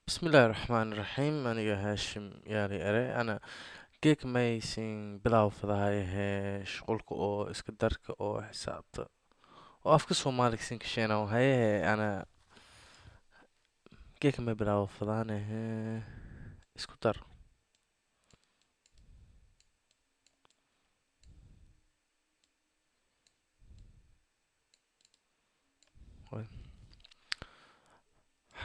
Bismillaahi Raxmaani Raxiim. Aniga Haashim yaali ere ana geek maysin bilaw fadahay shuqulka oo iska darka oo xisaabta oo afka Soomaaliga sin kasheena haye. Ana geek may bilaw fadane isku dar.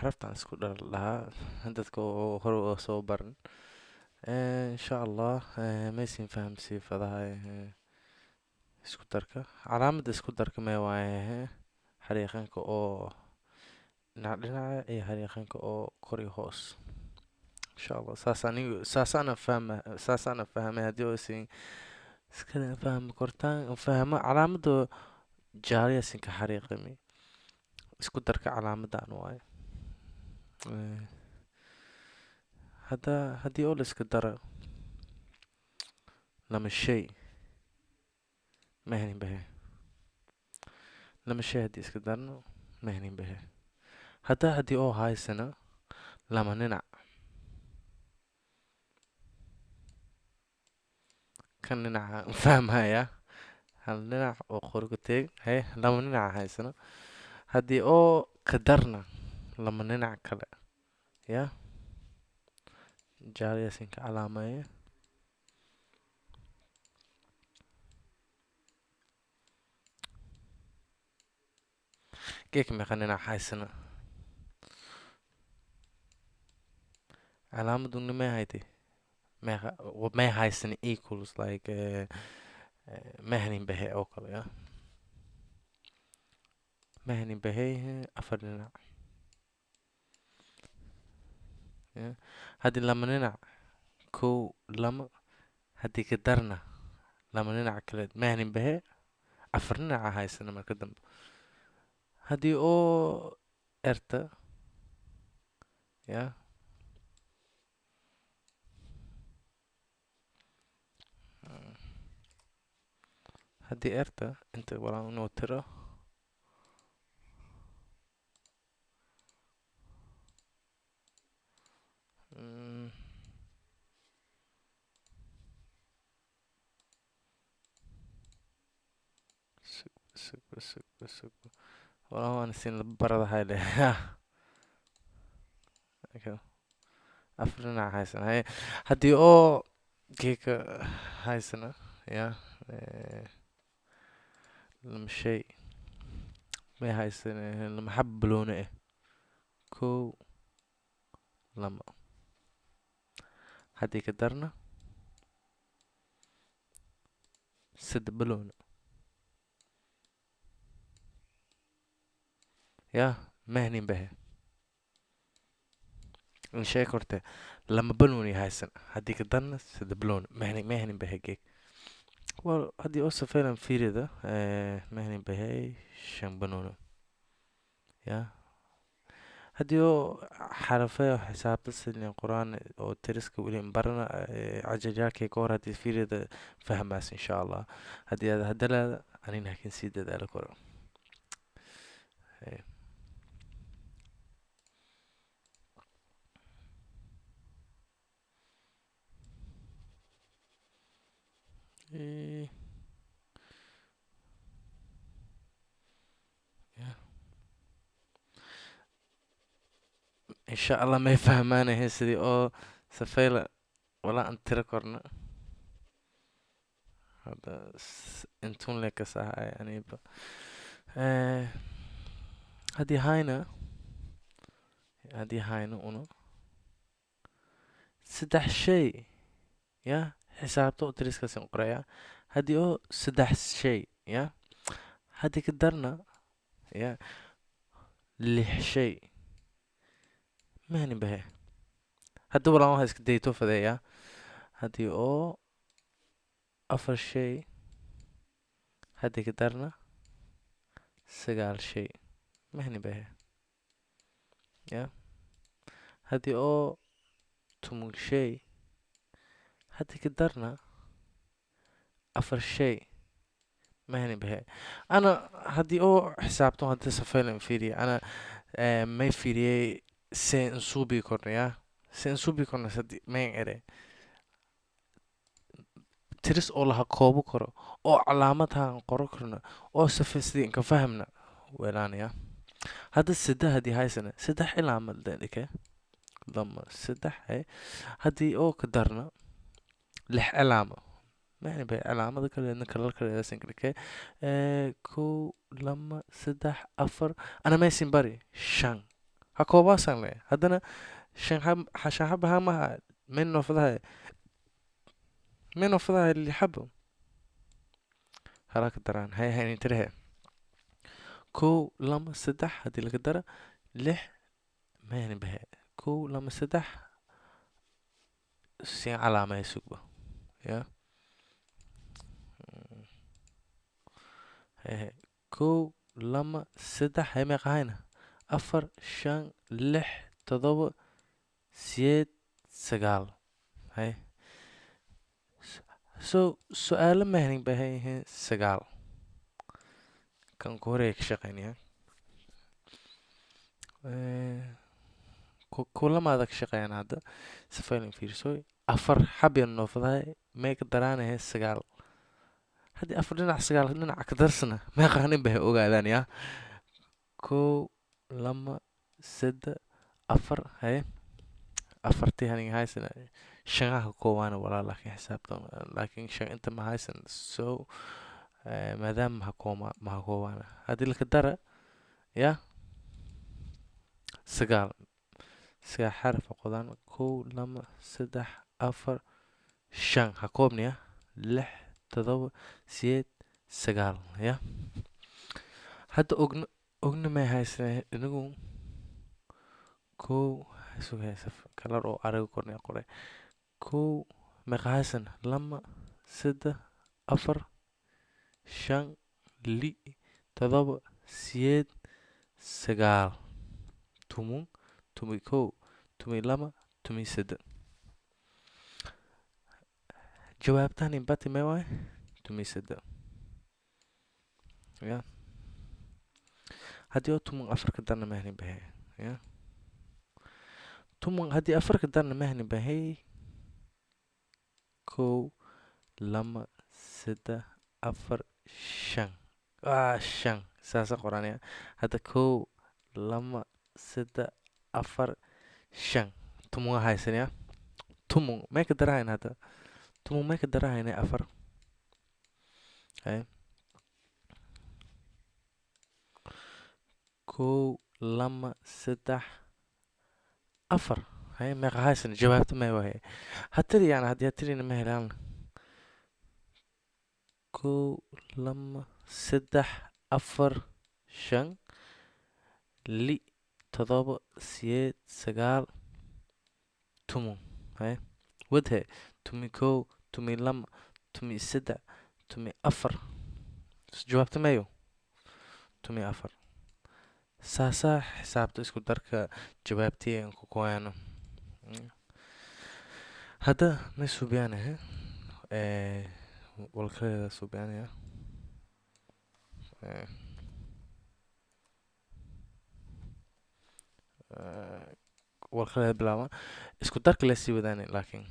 Xaraftan isku dar lahaa dadka oo hore oo soo baran. Insha Allah maysin fahamsii fadahay isku darka. Calaamadda isku darka mee waaye xariiqanka oo dhinac dhinaca iyo xariiqanka oo kor iyo hoos. Insha Allah saas anigu saasana fahma, saasana fahmay. Haddii oo isin iskala fahmi kortaan fahma calaamadda jaaliya sinka xariiqami isku darka calaamadan waaye. Hadda haddii oo la iska daro lama shay mahnin bahe, lama shay haddii iska darno mahnin bahe. Hadda haddii oo haysana lama dhinac kan dhinaca fahmaya hal dhinac oo qoriga teeg haye lama dhinac haysana. Haddii oo ka darna lama dhinac kale ya jaaliyasinka calaamaya. Geek meeqa dhinac haysana? Calaamaduna may haytay meeqa may haysana equals like mahnin bahe oo kale ya mahnin bahe afar dhinac ya. Haddii lama dhinac kow lama haddii ka darna lama dhinac kale mahnin bahe afar dhinaca haysana marka dambe. Haddii oo erta ya haddii erta inta walaan inuu tiro sug sug sug sug walaan waan sin barada hayle. Okay. Afar dhinac haysana haye. Haddii oo geeka haysana ya lama shay may haysana lama xab balooni ah kow lama haddii ka darna saddex balooni ya mahnin bahe. In sheeg horte lama balooni haysan haddii ka darna saddex balooni mahnin mahnin bahe geek. Well, haddii oo safeelan fiirida mahnin bahe shan balooni ya. Haddii oo xarafo xisaabta sidii quraan oo tiriska weli barana cajajaakay ka hor haddii fiirida fahmaas insha Allah. Haddii aad hadalaada anina hakin sii dadaalo karo. Yeah. Insha Allah may fahmaanahay sidii oo safayla walaa aan tiro korna hadda intuun le ka sahay aniba. Haddii hayna haddii hayna uno saddex shay ya xisaabta oo tiriskaasi qoraya. Haddii oo saddex shay ya haddii ka darna ya lix shay mahni bahe. Hadda walaan waxa iska dayto fadeeya. Haddii oo afar shay haddii ka darna sagaal shay mahni bahe ya. Haddii oo toban shay haddii ka darna afar shay mahni bahe. Ana haddii oo xisaabto hadda safaylan fiiriya ana may fiiriyey. See insuubii korna, see insuubii korna sadi mayn ere tiris oo laha koobo karo oo calaamad haan qoro karno oo sifa sidii inka fahamna weelaanaya. Hadda saddex haddii haysana, saddex cilaamad dhike, lama, saddex. Hay haddii oo ka darna lix cilaamo macni bay cilaamada kaleedna kalar kaleedasin dhike, kow, lama, saddex, afar, ana maysin bari shan ha koobaasan le. Haddana shan xab, shan xaba hamaha min noofadahay, min noofadahay lix xabo halaa ka daraan. Hay haynin tirahe kow, lama, saddex haddii laga dara lix mayni bahe kow, lama, saddex siin calaamay sugba ya. Hehe, kow, lama, saddex, hay meeqa hayna? Afar, shan, lix, todoba, sideed, sagaal. Hay so su-aalo mahnin bahay sagaal kan ku horeeya ka shaqeynaya, kulamaada ka shaqeeyaan. Hadda sifaylin fiirsoy, afar xabyan noofadahay may ka daraanahay sagaal. Haddii afar dhinac sagaal dhinac ka darsana meeqaanin bay ogaadaan ya? Kow, lama, saddex, afar. Haye afartii hanin haysana shanaha ka koobaana walaa, laakiin xisaabtan laakiin shan inta ma haysan. So maadaama maha kooma maha koobaana haddii laka dara ya sagaal, sagaal xaraf qodaan: kow, lama, saddex, afar, shan ha koobniya, lix, todoba, sideed, sagaal ya. Hadda ogna ogna may haysana inagu kow sugaysa kalar oo araga kornaya qoray. Kow meeqa haysana? Lama, saddex, afar, shan, li, todoba, sideed, sagaal, tumun, tumi kow, tumi lama, tumi saddex. Jawaabtan bati may waay tumi saddex ya. Haddii oo tumun afar ka darna mahni bahe ya tumun. Haddii afar ka darna mahni bahey kow, lama, saddex, afar, shan, shan saasa qoranaya. Hadda kow, lama, saddex, afar, shan, tumun haysanaya. Tumun may ka darahayna? Hadda tumun may ka darahayna? Afar. Haye kow, lama, saddex, afar. Haye meeqa haysana? Jawaabta may waaye hatiri yani haddii hatirina ma helaan. Kow, lama, saddex, afar, shan, li, todoba, sideed, sagaal, tumun. Haye wadhe tumi kow, tumi lama, tumi saddex, tumi afar. Jawaabta mayo tumi afar. Saasaa xisaabta isku darka jawaabtii aan ku koyano. Hadda may suubiyaanahe walkaleeda suubiyaanaya walkaleeda bilaaba isku darka la sii wadaanay, laakiin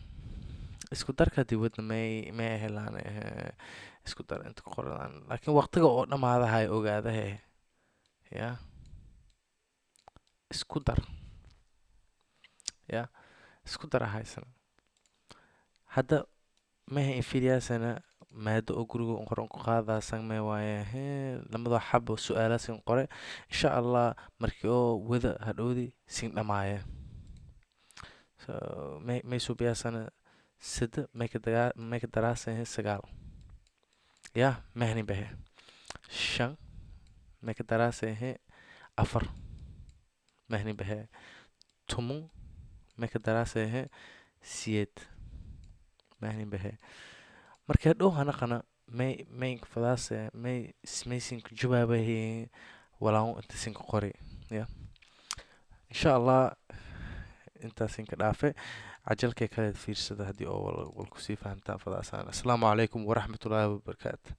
isku darka haddii wadna may may helaan isku dar inta ku qoradaan, laakiin waqtiga oo dhamaadahay ogaadahe ya isku dar ya isku dara haysana. Hadda maha infiriyaasana maado oo guriga qoran ku qaadaasan may waaye lamada xabo su-aalaasin qore insha Allah markii oo wada hadhowdi sin dhamaaya. So may may suubiyaasana sida may ka dagaa may ka daraasan sagaal ya mahni bahe shan may ka daraasan afar mahni bahe tumun may ka daraasan siyeed mahni bahe. Marka hadhow hanaqana may may fadaase may maysin ku jawaabahe walaa inta sin ku qori ya insha Allah. Intaasin ka dhaafe cajalkay kale fiirsada haddii oo wal kusii fahamtaan fadaasaan. Asalaamu calaykum waraxmatullaahi wabarakaatu.